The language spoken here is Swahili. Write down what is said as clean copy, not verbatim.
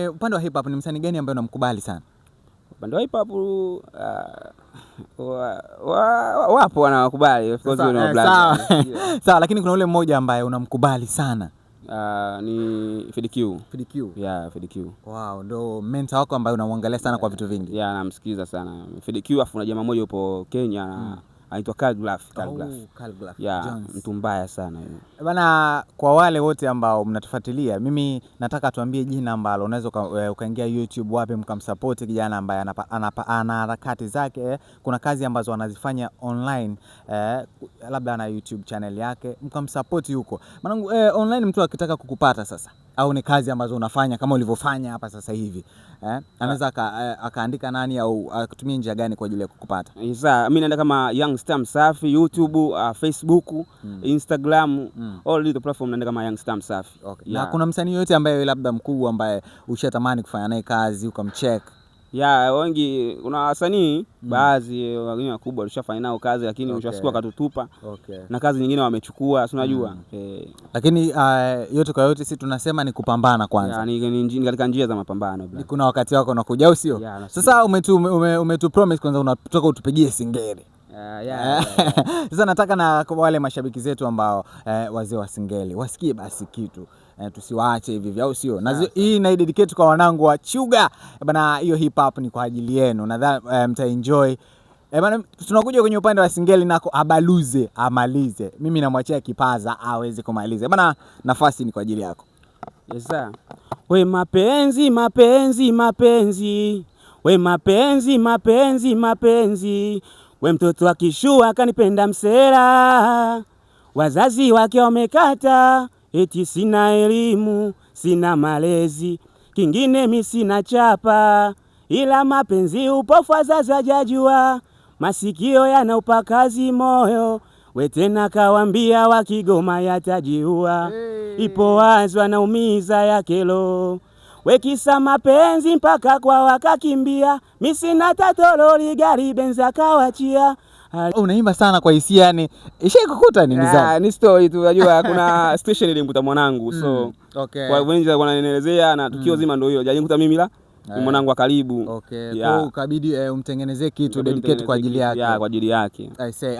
Upande wa hip hop ni msanii gani ambaye unamkubali sana? Upande wa hip hop wapo wanawakubali, of course. Sawa, ni sawa. brother. Sawa, lakini kuna ule mmoja ambaye unamkubali sana. Ni Fid Q. Fid Q. Yeah, Fid Q. Wow, ndo mentor wako ambaye unamwangalia sana kwa vitu vingi. Yeah, namsikiza sana Fid Q, afu na jamaa mmoja yupo Kenya anaitwa Khaligraph, Khaligraph. Oh, Khaligraph Yeah, Jones. mtu mbaya sana yule. Bana, kwa wale wote ambao mnatufuatilia, mimi nataka tuambie jina ambalo unaweza ukaingia YouTube wapi mkamsupport kijana ambaye ana harakati zake. Kuna kazi ambazo anazifanya online, labda ana YouTube channel yake, mkamsupport huko. Maana online mtu akitaka kukupata sasa, au ni kazi ambazo unafanya kama ulivyofanya hapa sasa hivi, anaweza akaandika nani au akatumia njia gani kwa ajili ya kukupata? Sasa mimi naenda kama Young Star Msafi YouTube, Facebook, Instagram, all the platform naenda kama Young Star Msafi. Na kuna msanii yote ambaye labda mkubwa ambaye ushatamani kufanya naye kazi ukamcheck? Yeah, wengi, kuna wasanii baadhi wengine wakubwa tulishafanya nao kazi, lakini mwisho wa siku wakatutupa na kazi nyingine wamechukua, si unajua. Lakini yote kwa yote, si tunasema ni kupambana kwanza. Yeah, ni katika njia za mapambano, bro. Kuna wakati wako unakuja, au sio? Yeah. Sasa umetu promise kwanza unataka utupigie singeli. Yeah. Sasa nataka na kwa wale mashabiki zetu ambao wazee wa singeli wasikie basi kitu, tusiwaache hivi hivi, au sio? Na hii na dedicate kwa wanangu wa Chuga bana, hiyo hip hop ni kwa ajili yenu, nadhani mtaenjoy. Bana, tunakuja kwenye upande wa singeli nako abaluze amalize. Mimi namwachia kipaza aweze kumaliza. Bana, nafasi ni kwa ajili yako. Yes, sir. We mapenzi, mapenzi, mapenzi, we mapenzi, mapenzi, mapenzi, we mtoto akishua kanipenda msera, wazazi wake wamekata, eti sina elimu, sina malezi, kingine mi sina chapa, ila mapenzi upofu wazazi wajajua, masikio yanaupa kazi moyo, we tena kawambia wakigoma yatajiua. Ipo wazi wanaumiza yakelo, wekisa mapenzi mpaka kwa wakakimbia, mi sina tatololi gari benza kawachia. Unaimba sana kwa hisia, yani ishaikukuta nini Ah, ni story tu, unajua kuna situation ilimkuta mwanangu, so kwa wengi wananielezea na tukio zima ndio hilo, hajanikuta mimi la ni mwanangu wa karibu. Kwa hiyo ukabidi umtengenezee kitu, dedicate kwa ajili yake. Yeah, kwa ajili yake. I say.